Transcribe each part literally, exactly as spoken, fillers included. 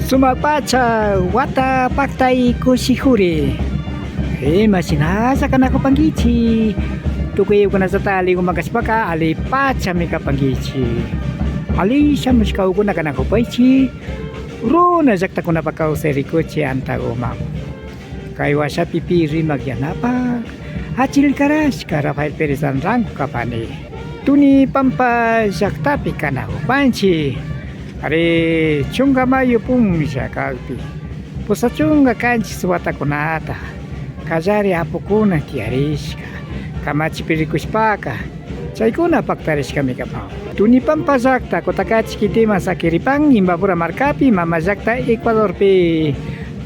Sumak pacha wata paktay kushijuri. Imashinalla kanakupankichik. Tukuykunallata alliguman kashpaka allipachami kapankichik. Alli shamushkakuna kanakupaychik. Runa llaktakunapak kawsay rikuchik antaguman. Kay washapi pi rimak yanapak achilkarashka Rafael Pérez Anrango kapani. Tunipampa llaktapi kanakupanchik. Ari, chunka mayu punlla kakpi, pusak chunka kanchis watakunata kallari apukuna tiyarishka kamachipi rikushpaka, chaykuna paktarishkami kapan. Tunipampa llakta Cotacachi kitiman sakiripan, Imbabura markapi, mama llakta Ecuadorpi,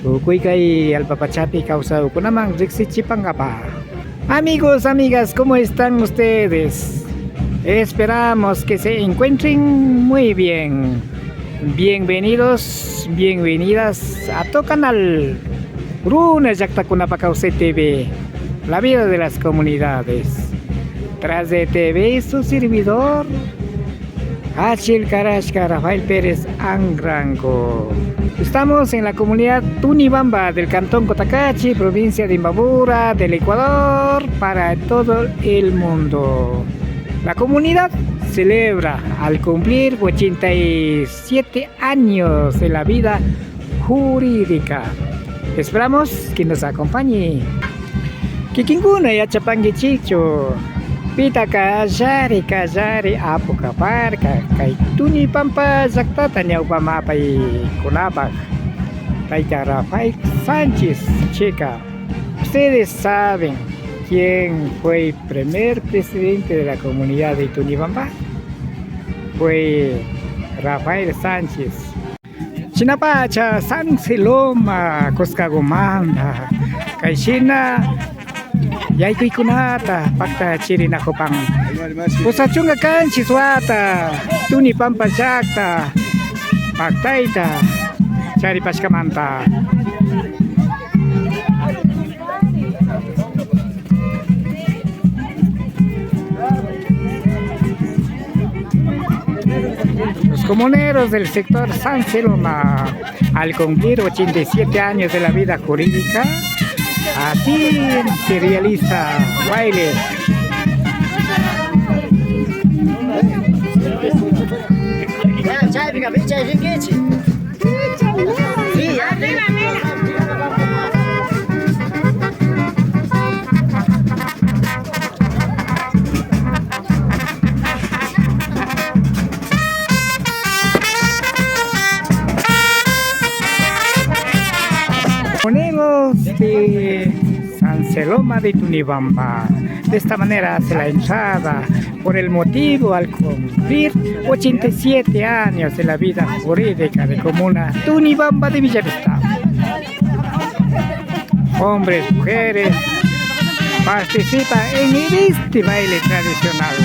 tukuy kay allpa pachapi kawsakkunaman riksichipankapak. Amigos, amigas, ¿cómo están ustedes? Esperamos que se encuentren muy bien. Bienvenidos, bienvenidas a tu canal Runa Llaktakunapak Kawsay T V, la vida de las comunidades. Tras de T V, su servidor, Achil Karashka Rafael Pérez Anrango. Estamos en la comunidad Tunibamba del cantón Cotacachi, provincia de Imbabura, del Ecuador, para todo el mundo. La comunidad celebra al cumplir ochenta y siete años de la vida jurídica. Esperamos que nos acompañe. Kikinkuna yachapankichikchu pita kallari kallari apukaparka kay Tunipampa llaktata ñawpaman apaykunapak? Tayta Rafael Sánchez Checa. Ustedes saben quién fue el primer presidente de la comunidad de Tunibamba. Fue Rafael Sánchez. Shinapacha San Seloma kuskagumanta kayshina yaykuykunata paktachirinakupan. Pusak chunka kanchis wata Tunipampa llakta paktayta charipashkamanta. Los comuneros del sector San Seloma, al cumplir ochenta y siete años de la vida jurídica, así se realiza baile. Ponemos de San Seloma de Tunibamba. De esta manera hace la entrada por el motivo al cumplir ochenta y siete años de la vida jurídica de comuna Tunibamba de Villavista. Hombres, mujeres, participa en este baile tradicional.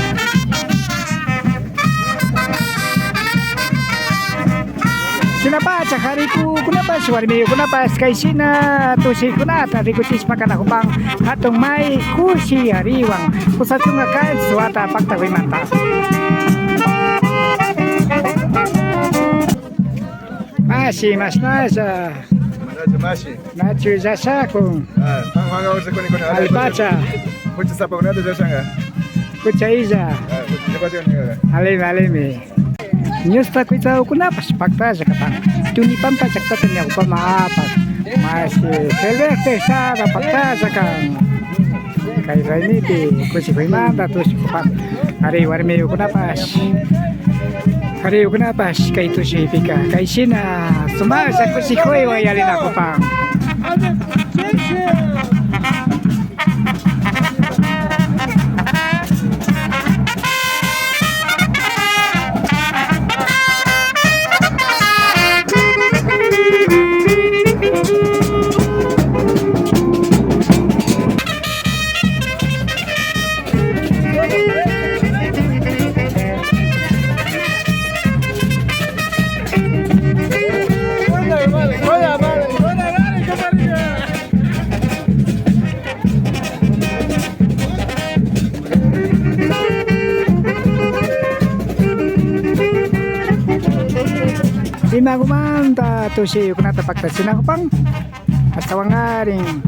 Shinapacha jarikukunapash, warmiyukunapash kayshina tushikunata rikuchishpa kanakupan hatun may kushi yariwan. Pusak chunka kanchis wata paktakuymanta. Mashi, mashnalla. Mashnalla, mashi. Nachu illashakun? Ah, Juan Gabriel Seconi con Alpacha. Alpacha. Pucha sapakunata illashanga. Pucha illa. Ah, pucha sapakunata. Alimi, alimi. Ñusta cuidadokunapash paktalla kapan. Tunipampa llaktata ñawpaman apak. Mashi Silvestre Estrada paktalla kan. Kay raymipi kushikuymanta tushikupan. Ari warmiyukunapash. Jariyukunapash kay tushuypika kayshina sumaklla kushikuywan yalinakupan. Tushiyukunata paktachinakupan. Ashtawankarin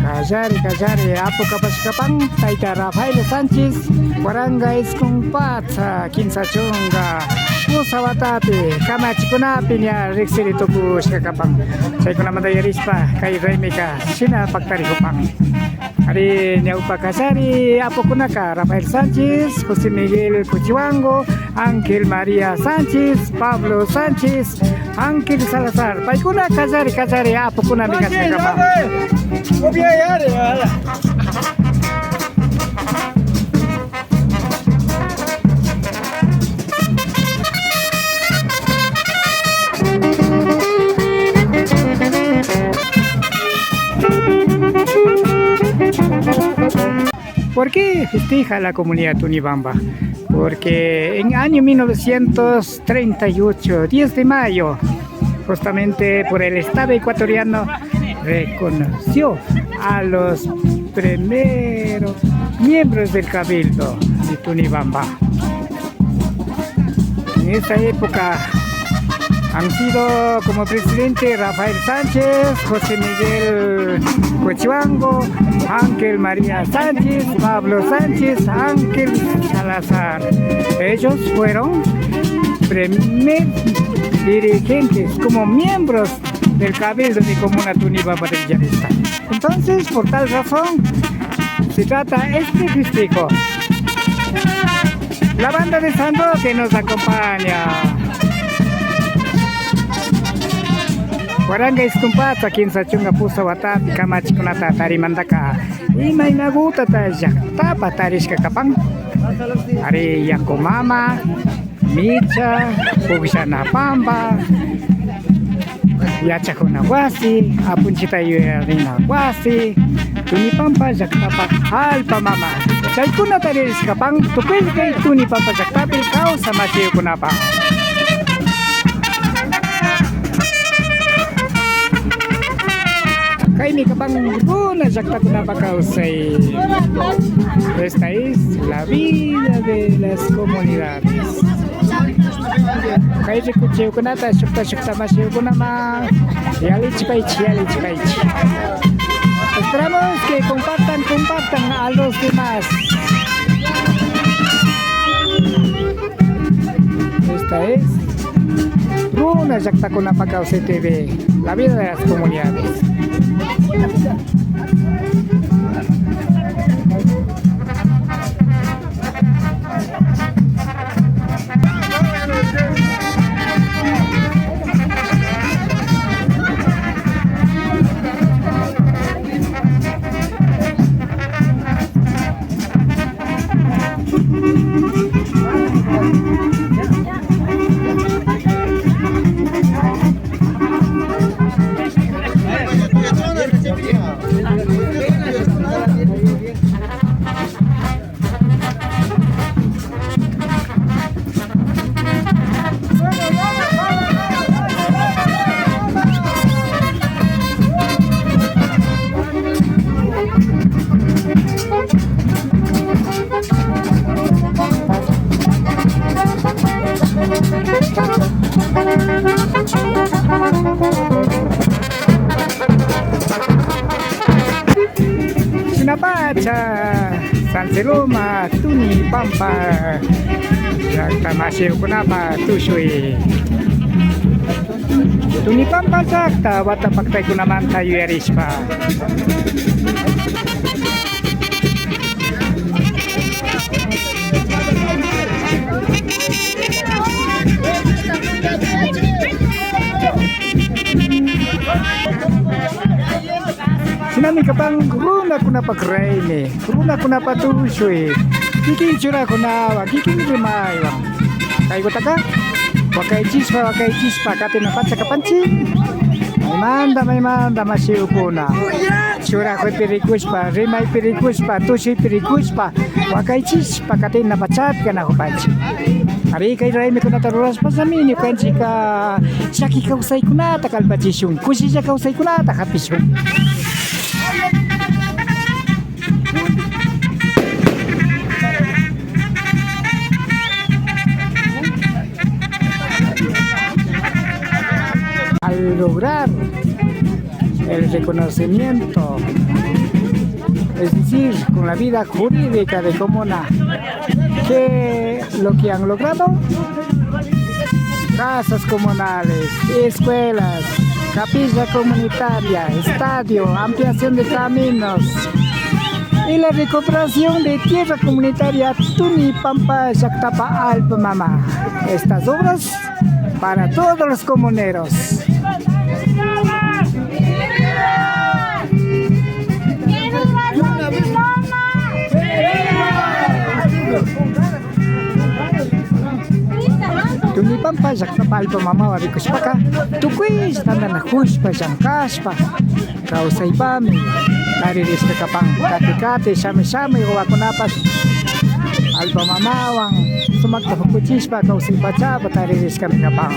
kallari kallari apu kapashkapan tayta Rafael Sánchez, waranka iskun patsa kimsa chunka pusa watapi kamachikunapi ña riksiri tukushka kapan. Chaykunamanta yuyarishpa kay raymika shina paktarikupan. Ari, ñawpa kallari apukunaka Rafael Sánchez, José Miguel Cuchiwango, Ángel María Sánchez, Pablo Sánchez, Ángel Salazar, paykuna kallari kallari apukunami kashkakapa. ¿Por qué festeja la comunidad Tunibamba? Porque en año mil novecientos treinta y ocho, diez de mayo, justamente por el Estado ecuatoriano, reconoció a los primeros miembros del Cabildo de Tunibamba. En esa época han sido como presidente Rafael Sánchez, José Miguel Cuechuango, Ángel María Sánchez, Pablo Sánchez, Ángel Salazar. Ellos fueron primer dirigentes como miembros del Cabildo de Comuna Tunibamba de Villarrica. Entonces, por tal razón, se trata este festejo. La banda de San Roque nos acompaña. Waranka iskun patsa kimsa chunka pusa watapi kamachikunata tarimantaka, imaynagutata llaktapa tarishka kapan? Ari, yaku mama, micha, pukllana pamba, yachakuna wasi, apunchita yuyarina wasi, Tunipampa llaktapa allpa mama. Chaykuna taririshkapan tukuy kay Tunipampa llaktapi kawsak mashiyukunapa. Kaymi kapan runa llaktakunapa kawsay. Esta es la vida de las comunidades. Kay rikuchiyukunata shukta shukta mashiyukunaman yalichipaychi, yalichipaychi. Esperamos que compartan, compartan a los demás. Esta es Runa Llaktakunapa Kawsay T V, la vida de las comunidades. Shinapacha San Teloma, Tunipampa llakta mashikunapa tushuy. Tunipampa llakta wata paktaykunamanta yuyarishpa. Shinami kapan runakunapa raymi, runakunapa tushuy, kikin churakunawan, kikin rimaywan. Kaykutaka wakaychishpa, wakaychishpa katina pacha kapanchik. Maymanta, maymanta mashikuna. Churakuypi rikushpa, rimaypi rikushpa, tushuypi rikushpa, wakaychishpa katina pachapi kanakupanchik. Ari, kay raymikunata rurashpallami ñukanchikka llaki kawsaykunata kallpachishun, kushilla kawsaykunata hapishun. Al lograr el reconocimiento, es decir, con la vida jurídica de comuna, que lo que han logrado, casas comunales, escuelas, capilla comunitaria, estadio, ampliación de caminos y la recuperación de tierra comunitaria Tunipampa llaktapa allpa mama. Estas obras para todos los comuneros. Tunipampa llaktapa allpa mamawan rikushpaka, tukuylla tantanakushpa, llankashpa, kawsaypami taririshka kapan. Kati kati, shami shami wawakunapash allpa mamawan sumakta pukuchishpa kawsay pachapa taririshkami kapan.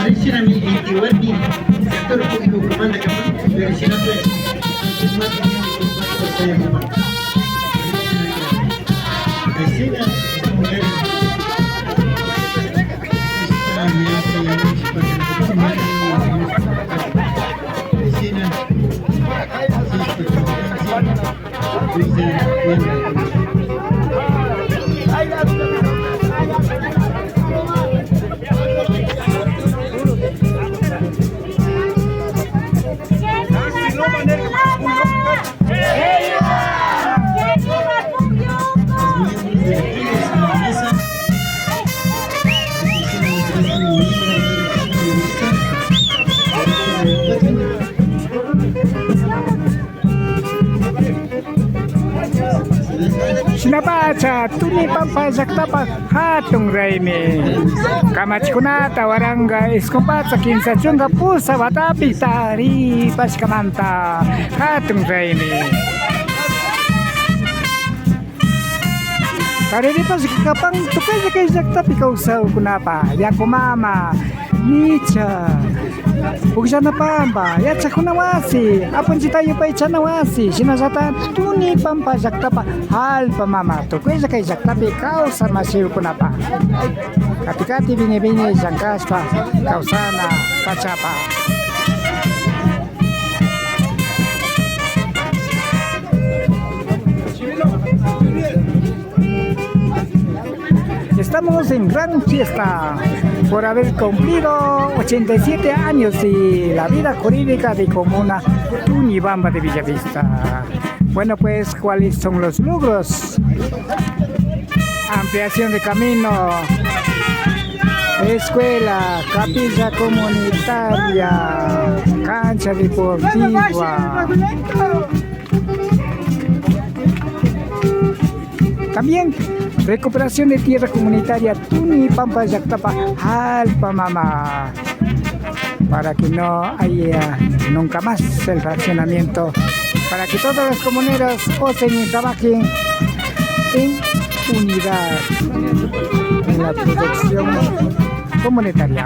Ari shinami inti warmi sector público comanda kapan, pero shinapash vecina, vecina. Shinapacha Tunipampa llaktapa hatun raymi kamachikunata waranka iskun patsak kimsa chunka pusak watapi taripashkamanta hatun raymi. Tariripash kapan tukuylla kay llaktapi kawsakkunapa yaku mama, micha, pukllanapamba, yachakuna wasi, apunchita yupaychana wasi, shinallata Tunipampa llaktapa allpa mama, tukuylla kay llaktapi kawsak mashikunapa kati kati, vini vini llankashpa kawsana pachapa. Estamos en gran fiesta por haber cumplido ochenta y siete años y la vida jurídica de comuna Tunibamba de Villavista. Bueno, pues, ¿cuáles son los logros? Ampliación de camino, escuela, capilla comunitaria, cancha deportiva. También recuperación de tierra comunitaria Tunipampa llaktapa allpa mama, para que no haya nunca más el fraccionamiento, para que todos los comuneros gocen y trabajen en unidad en la producción comunitaria.